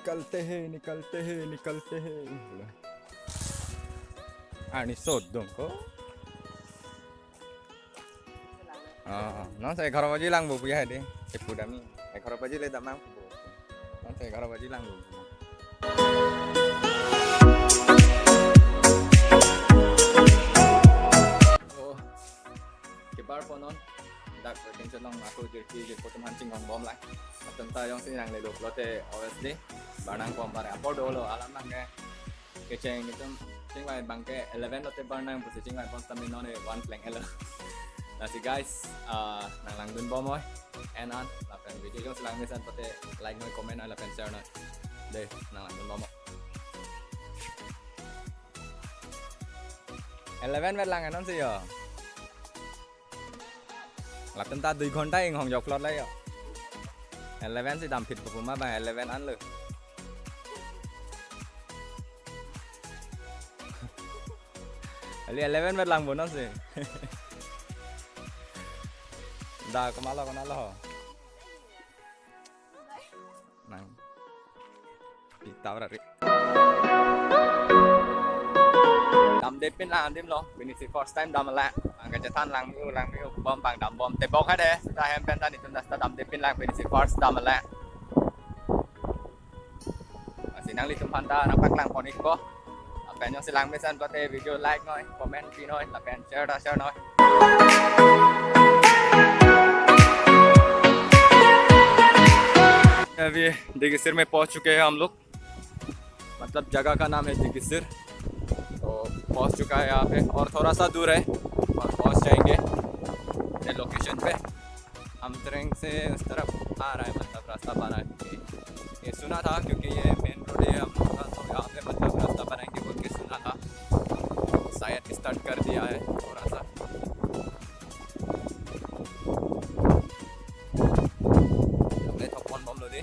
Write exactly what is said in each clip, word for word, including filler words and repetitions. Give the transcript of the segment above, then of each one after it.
Nikalte hain, nikalte hain, nikalte hain. Arni sodong ko. Ah, non sa egharo baji lang bo puya de. Chepu dami. Egharo baji le damang. Non sa egharo baji lang bo. Oh. Kebar ponon. Dak Kinchonong aku jirki jirpo atum han chinghongbom lang. Atum ta jongsi nanglelo pulote obviously barnang pom bare apor dolo alam nang ke. Kecheng itum chingvai abang ke eleven lote barnang pusi chingvai pon stamina ne one pleng elo. Lasi guys, ah, nanglangdun bom oi. En an, lapen video jongsi lang mesen pulote like noi, comment noi, lapen share noi. De, nanglangdun bom oi. Eleven vet lang non si yo. Lapen ta dui ghonta inghong jok plot la yo. Eleven si dam phit ko puma bang eleven an lo. Ali eleven vet lang bo non si. Da, komatlo, komatlo ho. Nang. Pita berari. Damde pin lang adim lo. Pini si first time dam lang. Angke chethan lang miu, lang miu bom bang dam bom. Tebok hade. Seta hem pen ta nitum nasta damde pin lang. Pini si first dam lang. Lasi nanglitum aphan ta nangpaklang pon ik ko. Lapen jongsi lang mesen pulote video like noi, comment pi noi, lapen share ta share noi. अभी डिगसिर में पहुंच चुके हैं हम लोग, मतलब जगह का नाम है डिगसिर। तो पहुंच चुका है यहाँ पे और थोड़ा सा दूर है और पहुंच जाएंगे अपने लोकेशन पे। अमतरेंग से उस तरफ आ रहा है, मतलब रास्ता बना है, क्योंकि ये सुना था, क्योंकि ये मेन रोड है हम लोग का, तो यहाँ पे मतलब रास्ता बनाएंगे बोल के सुना था। शायद स्टार्ट कर दिया है थोड़ा सा। Longle thok ponbomlo de.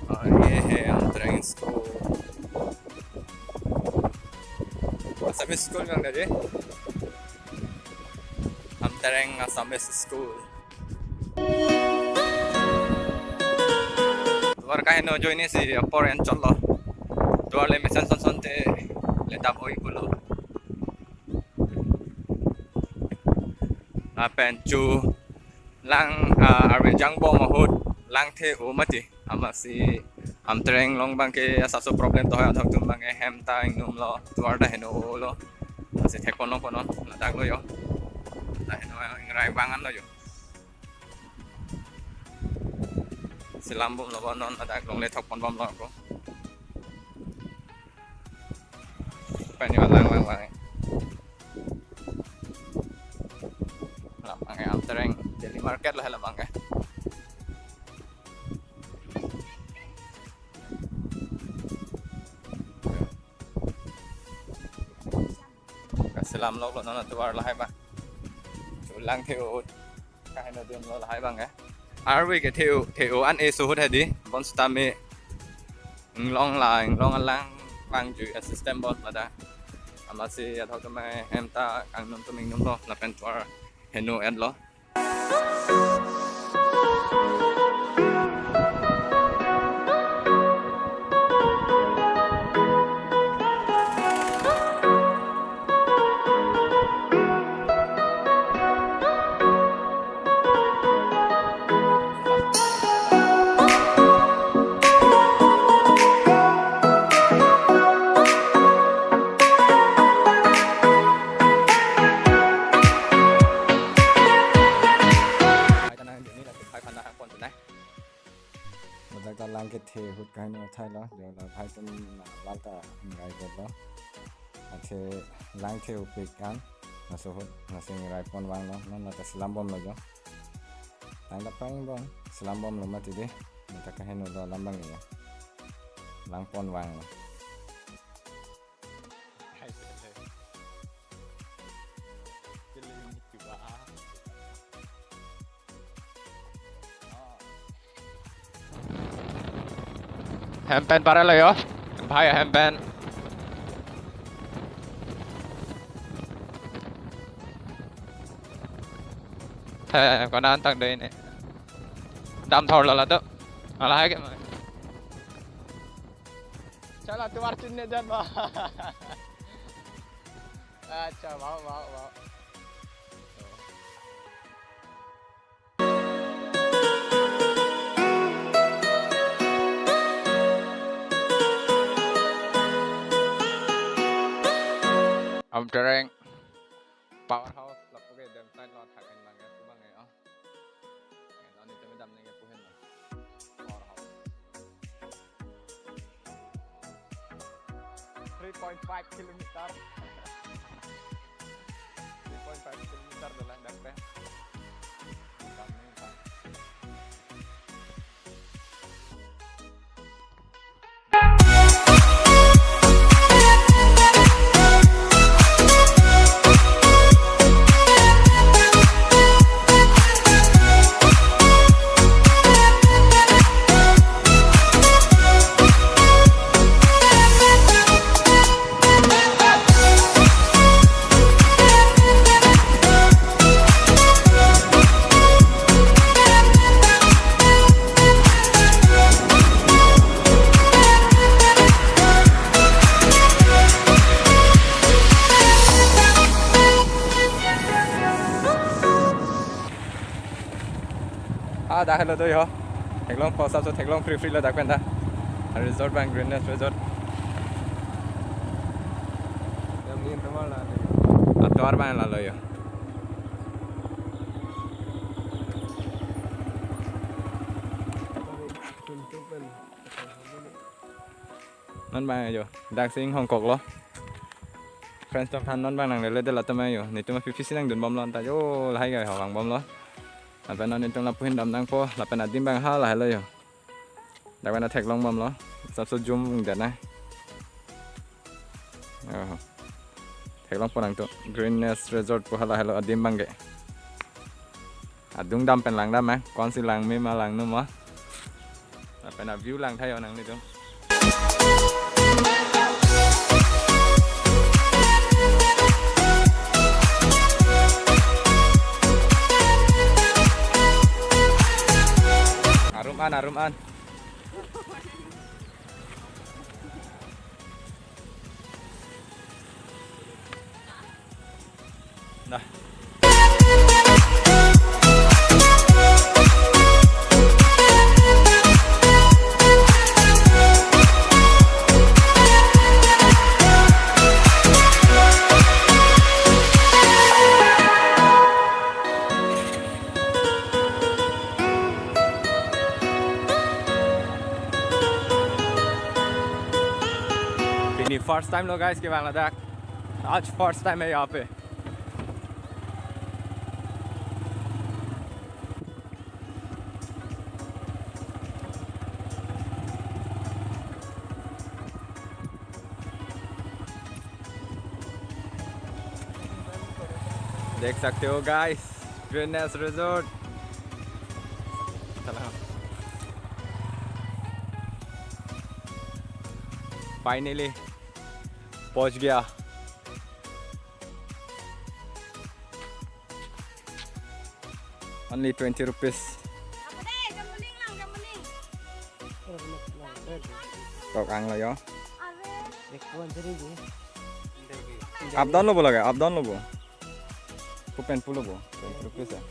और ये है अमतरेंग school. Assamese school kan tadi? Amtereng Assamese School. Tovar kaheno ajoine si apor en chotlo. Tovar le mesen son son te le dam oi pulo. Lapen chu lang, ah, arve jangbom ahut lang the-o mati. Amatsi Amtereng along abangke asapso problem to, athak atum abangke hem ta ingnumlo, tovar ta heno-o lo. Lasi thek ponlong ponon, ladak lo yo. Ta heno ingrai abang an lo yo. Selam bomlo non, ladak longle thok ponbomlo ako. Pen yo lang lang lang. Labang ke Amtereng daily market lo labang ke. Kaselam lok lo non atovar lahai abang. Chulang the-o. Kaheno adim lo lahai abang ke. Arve ke the-o, the-o an-e ahut hedi. Bonsitame inglong la, inglong alang lang jui a-system bon ladak. Amatsi athak atum hem ta kangnum atum ingnumlo, lapen tovar heno-et lo. Ladak ta lang kethe ahut kaheno athai lo, jo la phai atum na lal ta ingrai dolo. Athe lang the-opik an, laso ahut, lasi ingrai ponvanglo, non nata selam bomlo jo. Tang ta pang bom, selam bomlo mati de, nata kaheno lo alam abang jo. Lang ponvanglo. Hem pen parlo yo. Hem pen. He, konat tang dei ne. Dam thor lala to. Ala hai ke ma. Chala, tumar chinne jan ba. Acha, wow, wow, wow. Amtereng powerhouse lapu ke dam side lo thak en bang ke su bang ke, oh. Nonlitum dam nangkepu hen lo. Powerhouse. Three point five kilometer. Three point five kilometer dolang dak pen. Dam nangkepu. Ah, dak helo do yo. Theklongpo, sabso theklong free free lo dak pen ta. Resort bang, Green Nest Resort. Dam ni tovar la. Atovar bang lalo yo. Non bang yo, dak si inghongkok lo. Friends tong than non bang nanglele det latum yo. Netum aphi aphi si nangdun bomlo anta yo, lahai ga ho vang bomlo. Lapen non netum lapu hin dam nangpo, lapen adim bang hala helo yo. Dak pen theklong bomlo. Sabso zoom ung det na. Oh. Theklongpo nangtum. Green Nest Resort pu hala helo adim bang ke. Adung dam pen lang dam eh. Konsi lang me ma lang nu ma. Lapen a view lang tha yo nanglitum. Arum an, arum an. Dah. Pini first time lo guys kevang ladak. आज first time है यहाँ पे। देख सकते हो guys, Green Nest Resort। चला। Finally पहुंच गया। Only twenty rupees. Kok ang lo yo. Up down lo bo lage, up down lo bo. Pu pen pu lo bo, twenty rupees ya.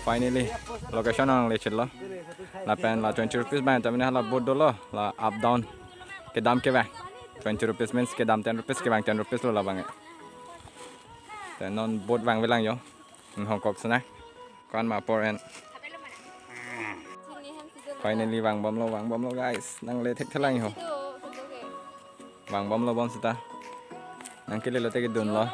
Finally, location nangle chit lo. Lapen la twenty rupees bang, tamine hala boat dolo, la up down. Kedam kevang. Twenty rupees means kedam ten rupees kevang ten rupees lo labang. Te non boat vangve lang yo. Hongkok sana. Kwan ma por en. Finally vang bomlo, vang bomlo guys. Nangle thekthelang ho. Vang bomlo bonsita. Nangkele lote kedun lo.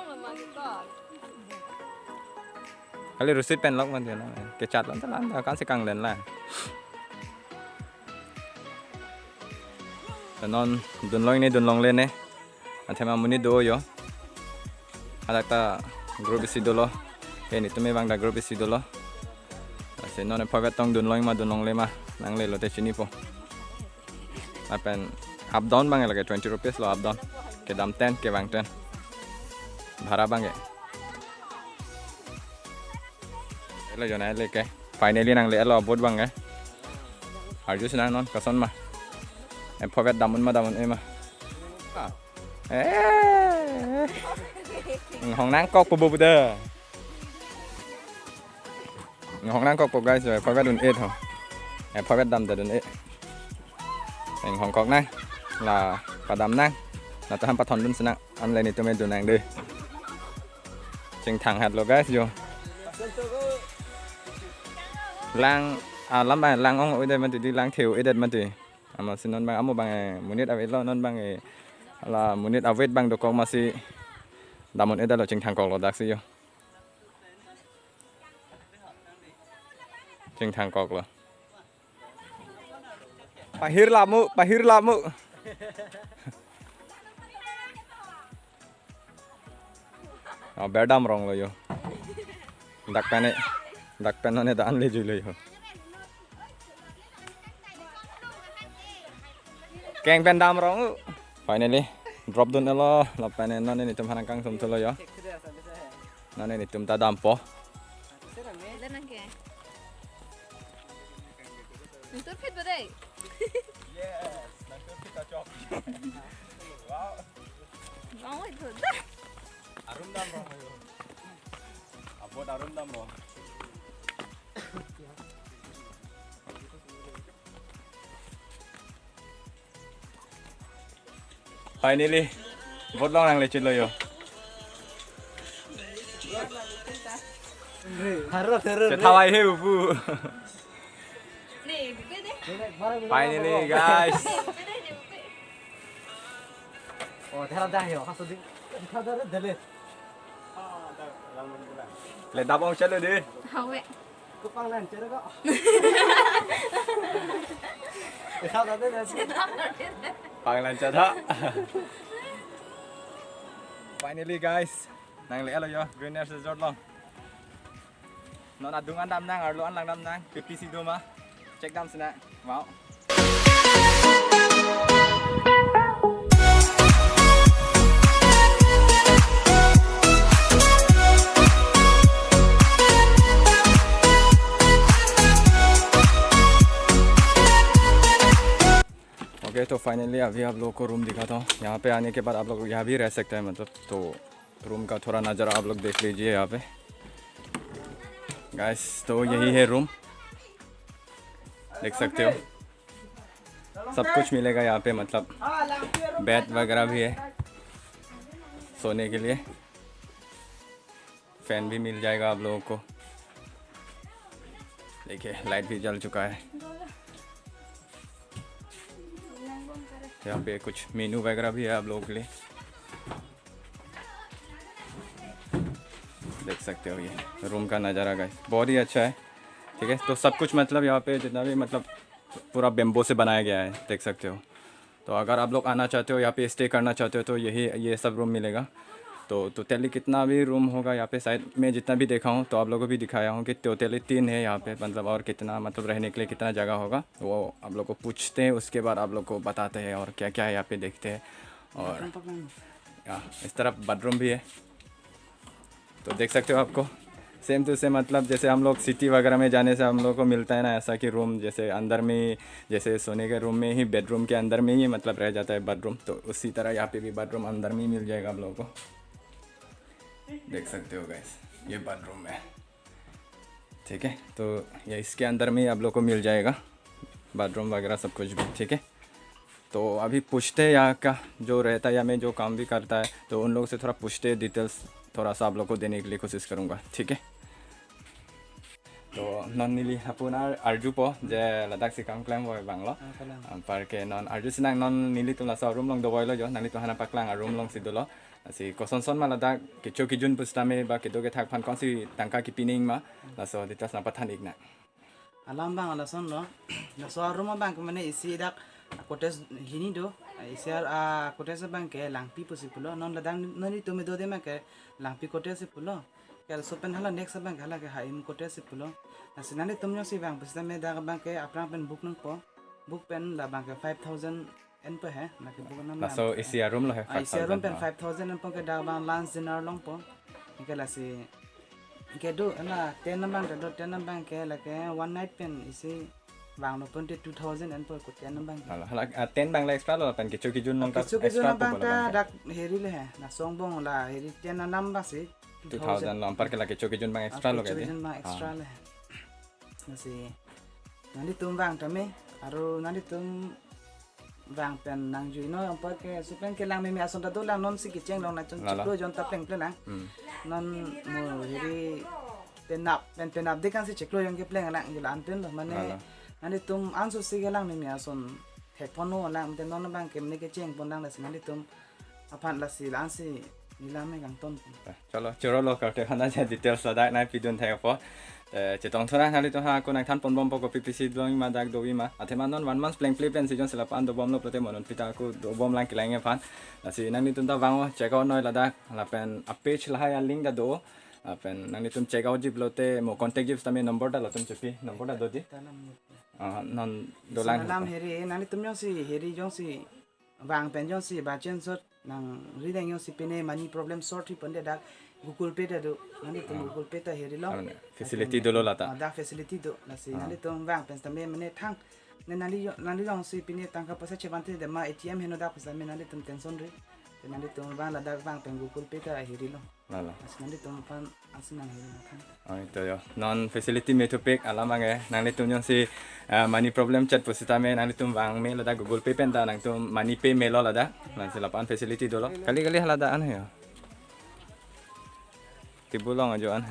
Kali rusit pen lok man dia lo. Kechat lo telan ta kan si kanglen la. Te non dunlong ne, dunlongle ne. Athema amonit do yo. Hadak ta group isi dolo. Ke netum abang ta group isi dolo. Lasi non phavet tong dunlong ma dunlongle ma nangle lote chinipo. Lapen up down bang lake twenty rupees lo up down. Kedam ten, kevang ten. Bhara abang ke. Elo jo nang le ke. Finally nangle-etlo boat abang ke. Arjusi nang non, koson ma. Em phovet dam un ma, dam un-e ma. Ah. Eh. Inghong nangkok pu bu pu de. Inghong nangkok po guys, eh, phovet un-e ho. Eh, phovet damdet un-e. Inghong kok nang. La padam nang. La taham pathondunsi nang. Anle netum edun nang de. Chingthang hatlo guys jo. Lang, ah, lam ba lang ong-edet mati, di lang the-edet mati. Amatsi non abang amo abang, eh, monit avetlo non abang, eh, la monit avet abang dokok amatsi dam un-edetlo, chingthang koklo daksi jo. Chingthang koklo. Pahir lamu, pahir lamu. Oh, berdam ronglo jo. Dak pen e, dak pen non e da anle juilo jo. Keng pen dam rong. Finally, drop dun-elo, lapen non netum aphan nangkangsum thulo jo. Non netum ta dampo. Nangtur phit ba dei? Yes, nangtur phit ta chok. Wow. Bang oi dun. Arum dam rong jo. Abot arum dam rong. Finally, boat along nangle chitlo jo. Harap, harap. Chetawai he upu. Finally, guys. Oh, tera dah yo, kaso di. Tera dah dele. Le dap ong chalo de. Hawe. Ko panglan chero ko. Panglan chero. Finally guys, nangle-etlo jo, Green Hills Resort along. Non adung an dam nang, arlo an lang dam nang, P P C do ma, check damsi nang. Wow. Okay, तो फाइनली अभी आप लोग को रूम दिखाता हूँ। यहाँ पे आने के बाद आप लोग यहाँ भी रह सकते हैं, मतलब, तो रूम का थोड़ा नज़ारा आप लोग देख लीजिए यहाँ पे। गाइस, तो यही है रूम, देख सकते हो। सब कुछ मिलेगा यहाँ पे, मतलब बेड वगैरह भी है सोने के लिए, फैन भी मिल जाएगा आप लोगों को। देखिए, लाइट भी जल चुका है। यहाँ पे कुछ मेनू वगैरह भी है आप लोगों के लिए, देख सकते हो। ये रूम का नज़ारा गाइस, बहुत ही अच्छा है। ठीक है, तो सब कुछ, मतलब, यहाँ पे जितना भी, मतलब, पूरा बेम्बो से बनाया गया है, देख सकते हो। तो अगर आप लोग आना चाहते हो, यहाँ पे स्टे करना चाहते हो, तो यही, ये सब रूम मिलेगा। तो टोटली कितना भी रूम होगा यहाँ पे, शायद मैं जितना भी देखा हूँ तो आप लोगों को भी दिखाया हूँ कि टोटली तीन है यहाँ पे, मतलब, और कितना, मतलब, रहने के लिए कितना जगह होगा, वो आप लोग को पूछते हैं, उसके बाद आप लोग को बताते हैं और क्या क्या है यहाँ पे देखते हैं। और या, इस तरफ बाथरूम भी है। तो देख सकते हो, आपको सेम टू सेम, मतलब, जैसे हम लोग सिटी वगैरह में जाने से हम लोग को मिलता है ना ऐसा कि रूम, जैसे अंदर में ही, जैसे सोने के रूम में ही, बेडरूम के अंदर में ही, मतलब, रह जाता है बाथरूम, तो उसी तरह यहाँ पे भी बाथरूम अंदर में ही मिल जाएगा आप लोगों को। देख सकते हो गाइस, ये बाथरूम है, ठीक है। तो ये इसके अंदर में ही आप लोग को मिल जाएगा बाथरूम वगैरह सब कुछ भी, ठीक है। तो अभी पूछते हैं यहाँ का जो रहता है, यहाँ में जो काम भी करता है, तो उन लोगों से थोड़ा पूछते हैं, डिटेल्स थोड़ा सा आप लोग को देने के लिए कोशिश करूँगा, ठीक है। To non neli aphan arjupo je ladak si kam klem voi banglo. Ah, kalang. Anparke non arjusi nang, non nelitum laso room along dovoilo jo, nanglitum aphan paklang, a-room alongsi dolo. Lasi kosonson ma ladak kecho kejun pusitame ba kedo kethak aphan konsi tangka kepi nangji ma, laso details nangpathan ik nang. Alam abang lasonlo. Laso a-room abang ke mane isi dak cottage hini do. Isi a, a cottage abang ke Langpi pusi pulo. Non ladak nelitum kedo de abang ke Langpi cottage si pulo. Ke laso pen hala next abang ke hala ke Haim cottage si pulo. Lasi nanglitum jongsi vang pusitame dak abang ke aphrang pen book nangpo. Book pen labang ke five thousand enpo he, lake book anam. Laso isi arum lo he, ah, isi arum pen five thousand, five thousand enpo ke dak abang lunch dinner longpo. Anke lasi, anke do, na ten abang ta do, ten abang ke lake one night pen isi vanglo pon te two thousand enpo ko ten abang ke. Hala, hala, ah, ten abang la extra lo, pen kecho kejun along ta kecho kejun extra abang po ta labang ke. Dak heri le he, laso angbong la heri ten anam abang si two thousand. Two thousand lo, anpar ke la kecho kejun abang extra lo ke di. Ah, kecho kejun abang extra le he. Lasi nanglitum vang tame, aro nanglitum vang pen nangjuinon, anpar ke supen kelang meme ason ta dolang, non si kecheng long na chun. Lalo. Chiklo jon ta pleng pleng lang. Hmm. Non mo heri penap, pen penap de kan si chiklo jon kepleng lang, jula anpin lo, mane. Lalo. Nanglitum anso si kelang meme ason thekponlo lang, te non abang ke mane kecheng pon lang, lasi nanglitum aphan lasi la-an si neli la-an me kangton. Eh, cholo, choro lo, korte aphan ta details ladak nangpidun thekpo. Eh, chetong thona nanglitum ha ako nangthan ponbompo, kopi pisi dovima, dak dovima. Athema non one month pleng pleng pen si jongsi lapu-an dobomlo pulote mo non pita ako dobom lang kelang aphan. Lasi nanglitum ta vang-o, check out noi ladak. Lapen a page lahai a link ta do. Lapen nanglitum check out ji pulote mo contact ji sitame number ta latum chepi, number ta do di. Tanam ni. Ah, non dolang. Alam heri, nanglitum jongsi heri jongsi vang pen jongsi bachen sot nangri deng, jongsi pine money problem sort hi pon te dak Google Pay ta do, nanglitum, ah, Google Pay ta heri long. Amen. Facility dolo lata. Ah, dak facility do, lasi, ah, nanglitum vang pen sitame mane thang. Ne nangli jo-, nangli jongsi pine tangka poisa chevan te de ma A T M henlo dak poisa me, nanglitum tension ri. Te nanglitum vang ladak vang pen Google Pay ta heri long. Lalo. Lasi nanglitum aphan ansi nangheri nangthan. Oh, itu yo. Non facility me thupik alam anke, nanglitum jongsi, eh, money problem chet pusitame nanglitum vang me ladak Google Pay pen ta nangtum money pay melo ladak. Lasi lapu-an facility dolo. Kali kali hala dak an yo. Table along ajo an.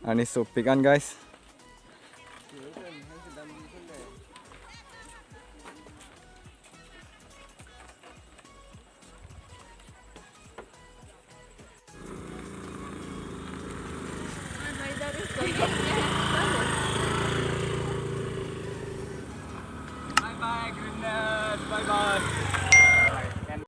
Ani sopik an, guys.